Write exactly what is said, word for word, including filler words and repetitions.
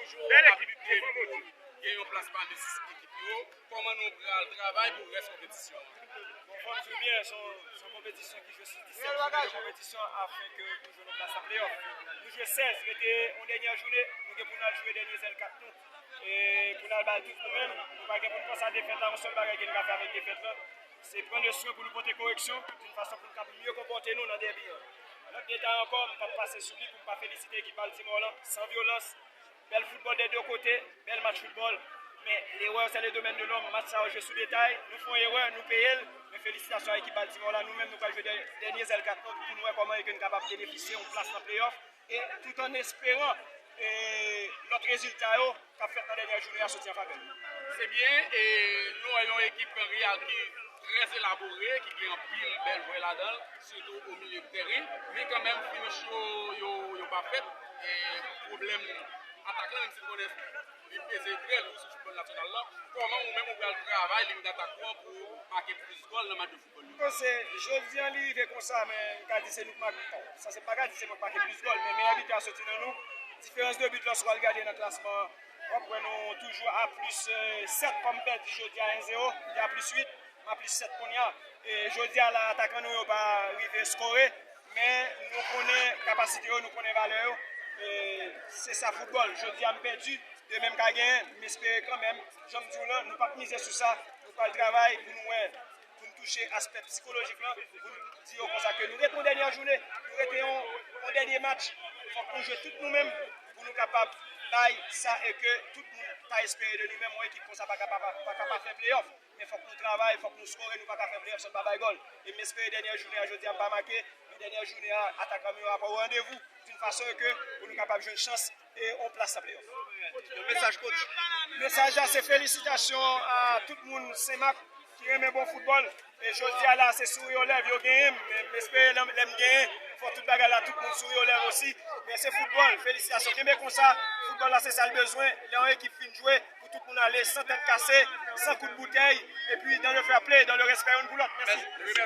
Bèl ekip, gen yon plas pami sis ekip yo. Kòman nou pral travay pou rès konpetisyon an? Bon, fò n di w byen, se yon, se yon konpetisyon ki jwe sou disèt jounen, yon konpetisyon afin ke pou jwe nan plas an pleyòf. Nou jwe sèz, rete yon dènyè jounen, nou gen pou n al jwe dènye zèl kat nou. E pou n al bay tout nou menm, nou pa gen pou n panse a defèt la, yon sèl bagay ke n ka fè avèk defèt la, se pran le swen pou nou pote koreksyon, d'une façon pou n kab mye konpòte nou nan dèbi an. Lòt detay ankò, m p ap pase sou li pou m pa felisite ekip Baltimore lan, san vyolans, bèl foutbòl dè de kote, bèl match foutbòl. Men, l'erreur, c'est le domaine de l'homme. Match sa yo jwe sou detay. Nou fè yon erè, nou peye l. Men felisitasyon a ekip Baltimore la. Nou menm, nou pral jwe dè- dènye zèl kat nou pou nou wè kòman e ke n kapab benefisye yon plas nan pleyòf. E tout an esperan e lòt rezilta yo k ap fèt nan dènyè jounen an soti an favè nou. Se byen, e nou wè yon ekip Real ki trè elabore, ki gen anpil bèl jwè ladan l, sitou o milye de tèren, men kanmenm finish yo, yo, yo pa fèt. E pwoblèm atak lan, menm si n konnen li peze trè lou sou foutbòl nasyonal la, kòman ou menm ou pral travay liy datak ou an pou make plis gòl nan match de foutbòl yo? Bon, se, jodi a li rive konsa, men m ka di se nou k make, bon, sa se pa ka di se nou k make plis gòl, men meyè bitè a soti nan nou. Diferans de bit la, si w al gade nan klasman an, w ap wè nou toujou a plis, e, sèt, kòm pèdi jodi a en zewo, li a plis uit, m a plis sèt kounye a. E jodi a la, atakan nou yo pa rive skore, men nou konnen kapasite yo, nou konnen valè yo. E se sa foutbòl. Jodi a m pèdi, demen m ka genyen, m espere kanmenm, jan m di w lan, nou p ap mize sou sa, nou pral travay pou nou wè, pou n touche aspè sikolojik lan, pou n di yo konsa ke nou rete yon dènyè jounen, nou rete yon, yon dènye match, fòk nou jwe tout nou menm pou nou kapab bay sa e ke tout moun ta espere de nou menm, yon ekip konsa pa ka pa, pa ka pa fè pleyòf. Men fòk nou travay, fòk nou skore, nou pa ka fè pleyòf san n pa bay gòl. E m espere dènyè jounen an jodi a m pa make, men dènyè jounen an atakan m yo ap o randevou d'une façon ke pou nou kapab jwenn chans e yon plas nan pleyòf. Yon mesaj, coach. Mesaj la se felisitasyon a tout moun Senmak ki renmen bon foutbòl. E jodi a la se souri o lèv yo genyen m, men m espere lè, lè m genyen fò tout bagay la tout moun souri o lèv osi. Men se foutbòl, felisitasyon. Kenbe konsa, foutbòl la se sa l bezwen. Lè yon ekip fin jwe, pou tout moun ale san tèt kase, san kout boutèy, epi dans le fair play, dans le respect youn pou lòt. Mèsi.